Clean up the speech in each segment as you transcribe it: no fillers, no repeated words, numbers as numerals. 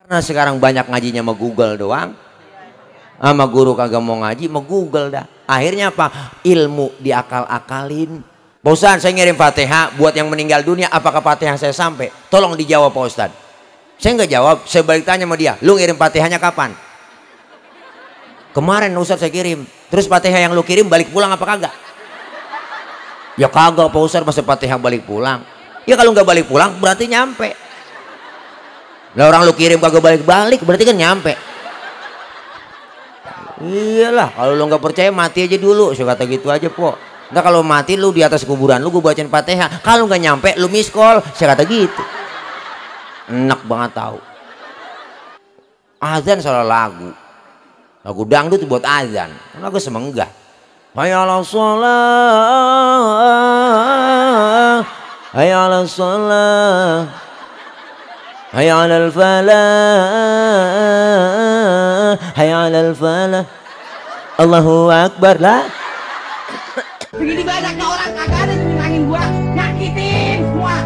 Karena sekarang banyak ngajinya sama Google doang, sama guru kagak mau ngaji, mau Google dah. Akhirnya apa? Ilmu diakal-akalin. Pak Ustadz, saya ngirim Fatihah buat yang meninggal dunia, apakah Fatihah saya sampai? Tolong dijawab Pak Ustadz. Saya nggak jawab, saya balik tanya sama dia, lu ngirim Fatihahnya kapan? Kemarin Ustadz saya kirim. Terus Fatihah yang lu kirim balik pulang apa kagak? Ya kagak Pak Ustadz, masa Fatihah balik pulang? Ya kalau nggak balik pulang berarti nyampe. Lah orang lu kirim kagak balik-balik berarti kan nyampe. Iyalah, kalau lu nggak percaya mati aja dulu, saya kata gitu aja po. Nggak, kalau mati lu di atas kuburan lu gue bacain Fatihah, kalau nggak nyampe lu miss call, saya kata gitu. Enak banget tahu. Azan salah lagu dangdut buat azan, lagu semenggah. Hayya 'alas shalah, hayya 'alas shalah, hayya 'alal falah, hayya 'alal falah, Allahu akbar lah. Begini banyaknya orang kagak ada yang nyenangin gua, nyakitin semua.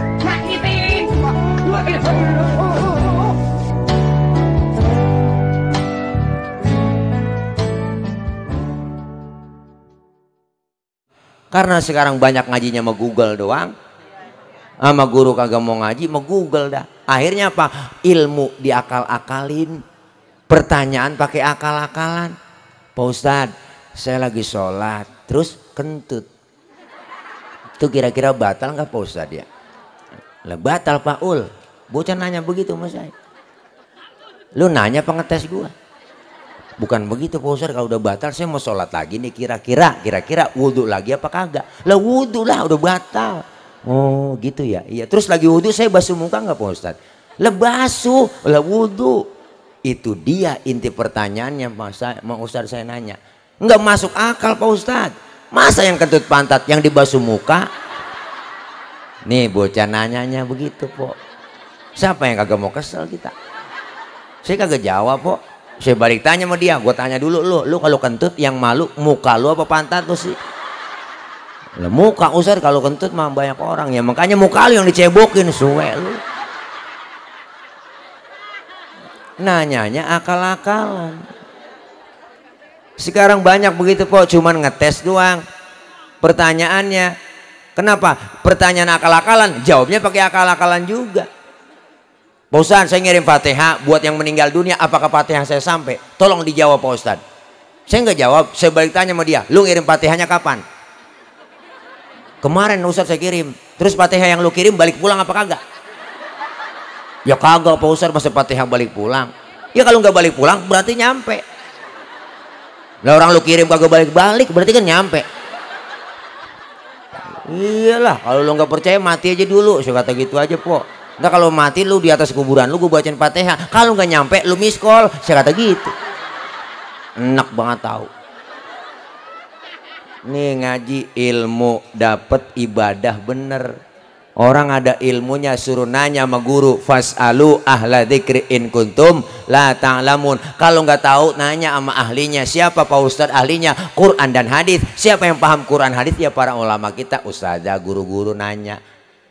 Karena sekarang banyak ngajinya sama Google doang, sama guru kagak mau ngaji, mau Google dah. Akhirnya apa? Ilmu diakal-akalin, pertanyaan pakai akal-akalan. Pak Ustadz, saya lagi sholat terus kentut, itu kira-kira batal nggak Pak Ustadz ya? Lah batal Pak Ul. Bocah nanya begitu sama saya. Lu nanya pengetes gua. Bukan begitu Pak Ustadz, kalau udah batal saya mau sholat lagi nih, kira-kira wudhu lagi apa kagak? Lah wudhu lah, udah batal. Oh gitu ya. Iya, terus lagi wudhu saya basuh muka nggak Pak Ustadz? Lah basuh, lah wudhu. Itu dia inti pertanyaannya Pak Ustadz, saya nanya. Nggak masuk akal Pak Ustadz. Masa yang kentut pantat yang dibasuh muka? Nih bocah nanyanya begitu Pak. Siapa yang kagak mau kesel kita? Saya kagak jawab Pak. Saya balik tanya sama dia, gue tanya dulu lu kalau kentut yang malu muka lu apa pantat lu sih? Lah muka Ustadz, kalau kentut mah banyak orang ya, makanya muka lu yang dicebokin, suwe lu. Nanyanya akal-akalan. Sekarang banyak begitu kok, cuman ngetes doang. Pertanyaannya, kenapa? Pertanyaan akal-akalan, jawabnya pakai akal-akalan juga. Pak Ustadz, saya ngirim Fatihah buat yang meninggal dunia, apakah Fatihah saya sampai? Tolong dijawab Pak Ustadz. Saya nggak jawab, saya balik tanya sama dia, lu ngirim Fatihahnya kapan? Kemarin Ustadz saya kirim. Terus Fatihah yang lu kirim balik pulang apa kagak? Ya kagak Pak Ustadz, masa Fatihah balik pulang? Ya kalau nggak balik pulang berarti nyampe. Lah orang lu kirim kagak balik-balik berarti kan nyampe. Iyalah, kalau lu nggak percaya mati aja dulu, saya kata gitu aja po. Nggak, kalau mati lu di atas kuburan lu gue bacain Fatihah, kalau nggak nyampe lu miss call, saya kata gitu. Enak banget tahu. Nih ngaji ilmu, dapet ibadah bener. Orang ada ilmunya suruh nanya sama guru, fas'alu ahla dzikri in kuntum la ta'lamun. Kalau nggak tahu nanya sama ahlinya. Siapa Pak Ustadz ahlinya? Quran dan hadis. Siapa yang paham Quran hadis? Ya para ulama kita, ustazah, guru-guru nanya.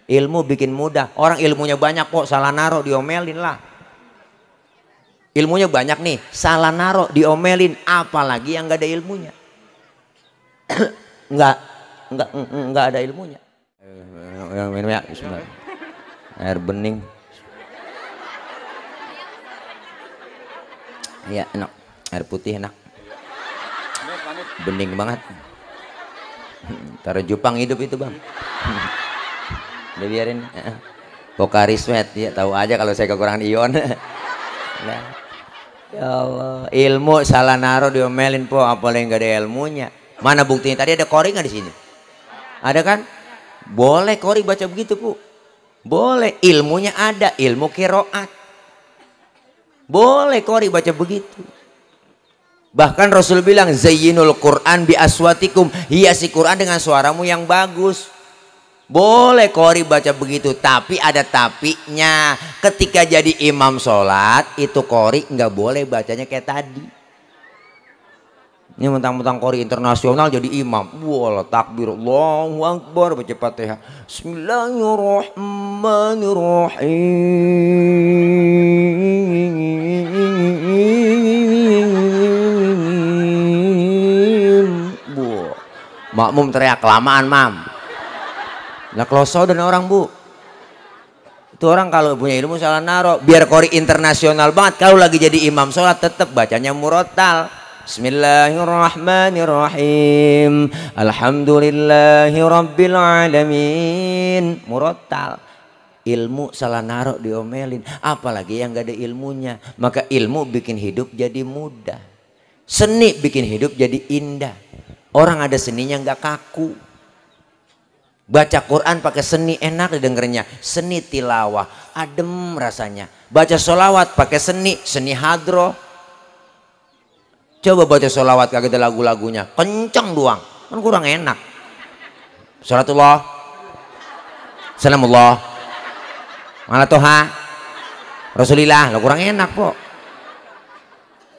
Ilmu bikin mudah. Orang ilmunya banyak kok, salah naruh diomelin lah. Ilmunya banyak nih, salah naruh diomelin, apalagi yang nggak ada ilmunya. nggak ada ilmunya. Yang minum ya, bismillah. Air bening. Iya enak, air putih enak. Bening banget. Taruh Jepang hidup itu bang. Udah biarin. Pokari sweat ya, tahu aja kalau saya kekurangan ion. Nah, ya Allah, ilmu salah naruh diomelin po, apalagi nggak ada ilmunya. Mana buktinya? Tadi ada kori nggak di sini? Ada kan? Boleh kori baca begitu bu. Boleh, ilmunya ada, ilmu qiraat. Boleh kori baca begitu. Bahkan Rasul bilang zayyinul Quran bi aswatikum, hiasi Quran dengan suaramu yang bagus. Boleh kori baca begitu, tapi ada tapinya. Ketika jadi imam sholat itu kori nggak boleh bacanya kayak tadi. Ini mentang-mentang kori internasional jadi imam. Wah, takbir Allahu Akbar, baca Fatihah. Bismillahirrahmanirrahim. Makmum teriak, kelamaan mam. Nah kloso dan orang bu. Itu orang kalau punya ilmu salah naro. Biar kori internasional banget. Kalau lagi jadi imam sholat tetap bacanya murotal. Bismillahirrahmanirrahim. Alhamdulillahi rabbil alamin. Murotal. Ilmu salah naro diomelin. Apalagi yang gak ada ilmunya. Maka ilmu bikin hidup jadi mudah. Seni bikin hidup jadi indah. Orang ada seninya gak kaku. Baca Quran pakai seni enak didengarnya. Seni tilawah adem rasanya. Baca sholawat pakai seni hadroh. Coba baca sholawat kagak ada lagu-lagunya, kenceng doang, kan kurang enak. Salatullah, salamullah, ala toha, Rasulillah, lo kurang enak kok.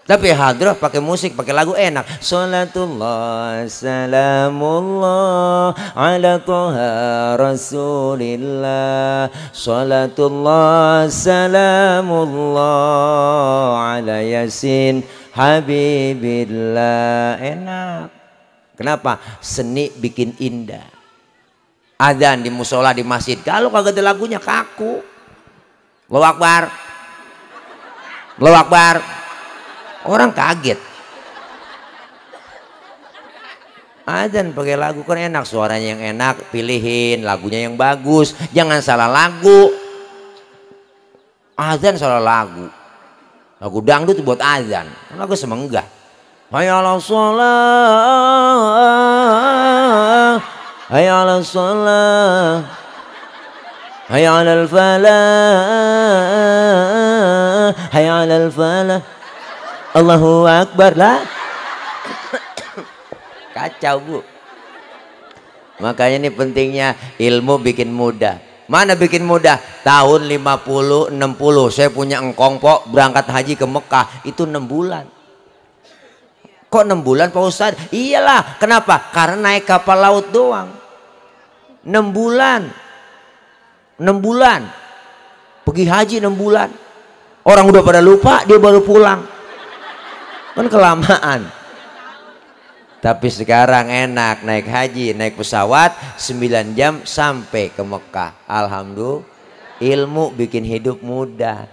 Tapi hadroh pakai musik, pakai lagu enak. Salatullah, salamullah, ala toha Rasulillah. Salatullah, salamullah, ala Yasin Habibillah. Enak. Kenapa? Seni bikin indah. Adzan di musola di masjid, kalau kagak ada lagunya kaku. Allahu Akbar, Allahu Akbar. Orang kaget. Adzan pakai lagu kan enak, suaranya yang enak, pilihin lagunya yang bagus, jangan salah lagu. Adzan salah lagu. Lagu dangdut buat adzan, kan lagu semenggah. Hayya 'alas shalah, hayya 'alas shalah, hayya 'alal falah, hayya 'alal falah. Allahu Akbar lah. Kacau bu. Makanya ini pentingnya ilmu bikin mudah. Mana bikin mudah? Tahun 50, 60 saya punya engkong pok berangkat haji ke Mekah itu 6 bulan. Kok 6 bulan Pak Ustadz? Iyalah, kenapa? Karena naik kapal laut doang. 6 bulan. 6 bulan. Pergi haji 6 bulan. Orang udah pada lupa, dia baru pulang. Kan kelamaan. Tapi sekarang enak naik haji, naik pesawat 9 jam sampai ke Mekah. Alhamdulillah. Ilmu bikin hidup mudah.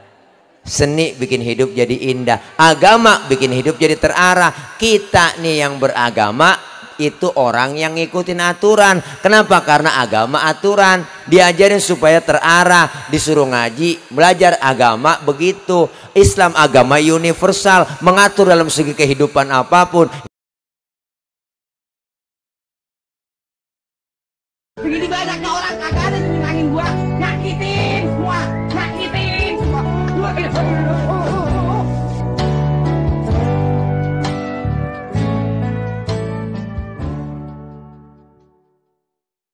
Seni bikin hidup jadi indah. Agama bikin hidup jadi terarah. Kita nih yang beragama itu orang yang ngikutin aturan. Kenapa? Karena agama aturan. Diajarin supaya terarah. Disuruh ngaji, belajar agama begitu. Islam agama universal, mengatur dalam segi kehidupan apapun. Begini banyaknya orang kagak ada yang nyenangin gua.